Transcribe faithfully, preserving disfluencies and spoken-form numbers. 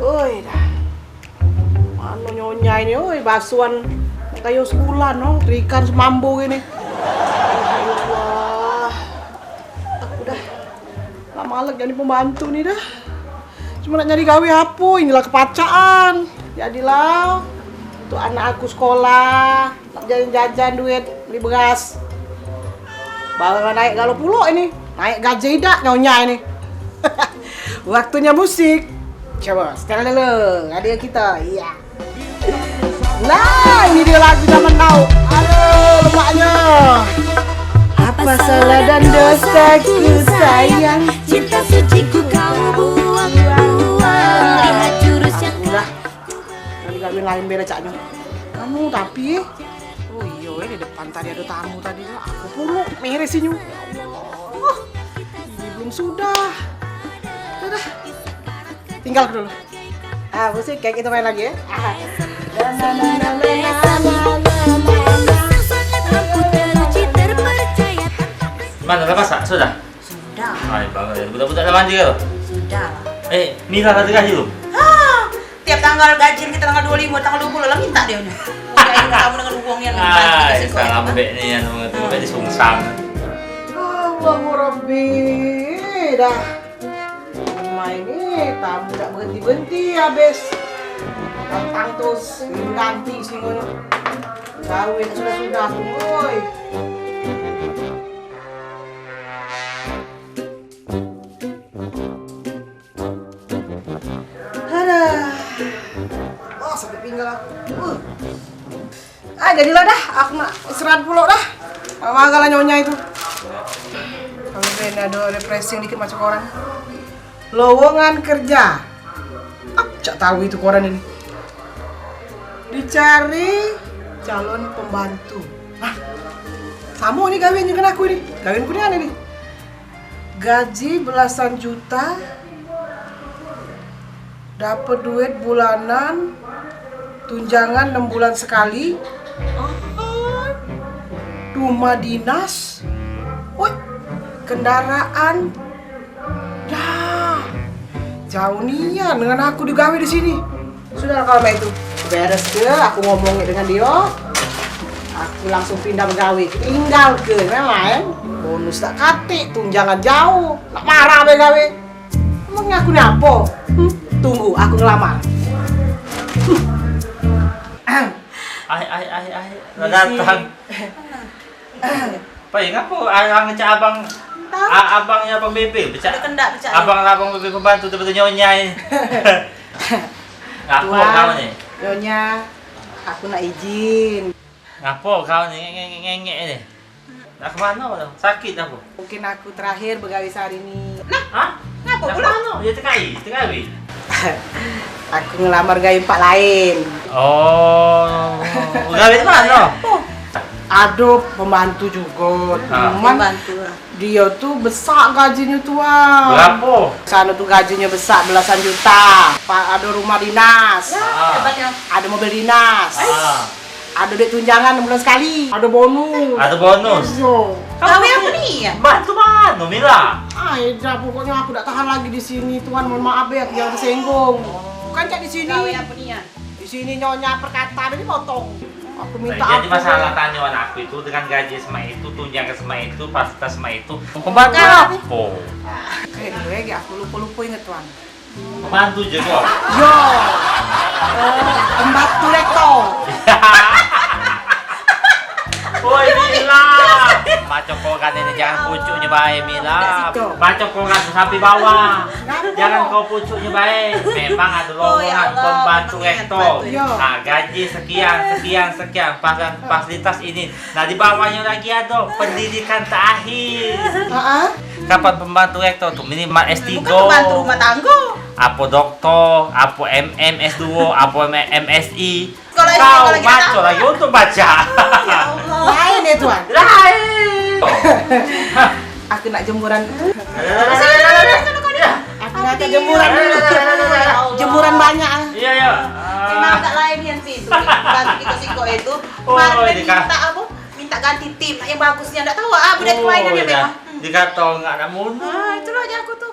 Oi dah. Mano nyonya ini, oi, basuan kayu sebulan, no, terikan semambu ini. Ya Allah. Aku dah lak malek jadi pembantu ni dah. Cuma nak nyari gawe apo? Inilah kepacaan. Jadilah untuk anak aku sekolah, nak jajan-jajan duit, beli beras. Baru naik galo pulo ini. Naik gaji idak nyonya ini. Waktunya musik. Coba setel dulu radio kita. Iya. Nah, ini dia lagu zaman now. Aduh, lemaknya. Apa salah dan dosaku, sayang? Cinta suciku kau buang-buang. Lihat jurus yang Udah. Kami kawin lain beda caknya. Kamu tapi, oh iya, eh, di depan tadi ada tamu tadi lah. Aku puluk, meresinyo. Ya Allah. Ini belum sudah. Udah. Tinggal dulu. Ah, musik kayak kita main lagi ya. Ah. Mana lah masak? Sudah? Sudah. Hai banget ya. Budak-budak dah mandi ke? Sudah. Eh, Mila dah dikasih belum? Hah, tiap tanggal gajian kita tanggal dua puluh lima, tanggal dua puluh lah minta dia ni. Udah ini kamu dengan uangnya. Hai, salam bek ni yang mau tu bek disungsang. Allahu Rabbi. Dah. Rumah ini tamu tak berhenti-berhenti habis. Datang terus ganti singonya. Gawe tak sudah-sudah aku, oi. Aduh. Oh, sampai pinggang aku. Uh. Ah, jadilah dah, aku nak istirahat pulo dah. Marah lah nyonya itu. Kalau pengen ada refreshing dikit macam orang. Lowongan kerja. Aku cak tahu itu koran ini. Dicari calon pembantu. Nah, sama ni gawe dengan aku ni. Gawe aku ni aneh ni. Gaji belasan juta, dapat duit bulanan, tunjangan enam bulan sekali, rumah dinas, woi, kendaraan, dah, jauh nian dengan aku digawe di sini. Sudahlah kalau mak itu. Beres ke aku ngomong dengan dia, aku langsung pindah begawe. Tinggal ke main-main. Bonus tak katik, tunjangan jauh. Nak marah begawe. Emang aku ni apo? Hmm? Tunggu, aku ngelamar. Ai ai ai ai. Lah datang. Pai, ngapo orang ngecak abang? Abang ni abang bebel, becak. Abang lah abang bebel pembantu tiba-tiba nyonyai. Ngapo kau ni? Nyonya, aku nak izin. Ngapo kau ni ngengek-ngengek ni? Nak ke mano kau? Sakit apo? Mungkin aku terakhir begawe sehari ni. Nah, hah? Ngapo pulo? Nak ke mano? Ya T K I, T K W. Aku ngelamar gawe tempat lain. Oh, gawe di mano? Ado pembantu jugo, cuman dio tu besak gajinyo tuan. Berapo? Sano tu gajinyo besak belasan juta. Ado rumah dinas. Ado mobil dinas. Ado duit tunjangan enam bulan sekali. Ado bonus. Ado bonus. Iyo. Gawe apo ni ya? Bantu mano, Mila? Ai dah, pokoknyo aku dak tahan lagi di sini tuan. Mohon maaf ya, aku jangan tersinggung. Bukan cak di sini. Gawe apo ni ya? Di sini nyonya perkata ado dipotong. Aku minta ampun. Jadi masalah tanyo anakku itu dengan gaji semak itu, tunjangan semak itu, fasilitas semak itu, pembantu apo? Kayak gue, aku lupa-lupa inget tuan. Pembantu je kau. Yo. Eh, pembantu rektor. Woi Mila. Maco koran ini jangan pucuknyo bae Mila. Maco koran sampai bawah. Jangan kau pucuknyo bae. Memang ado lowongan pembantu rektor. Nah, gaji sekian, sekian, sekian. Fasilitas ini. Nah, di bawahnyo lagi ado pendidikan terakhir. Heeh. Kapan pembantu rektor tu minimal S tiga. Bukan pembantu rumah tangga. Apo doktor, apo M M S dua, apo M- MSI. Kau maco lagi untuk baca. Ya Allah. Lain ya tuan. Lain. Aku nak jemuran. Aku nak jemuran dulu. Jemuran banyak ah. Iya ya. Memang agak lain yang sih itu. Bantu kita siko itu. Kemarin minta apa? Minta ganti tim yang bagusnya, ndak tahu ah, budak oh, kemainannya memang. Hmm. Dikato enggak nak mundur. Ah, itulah aja aku tuh.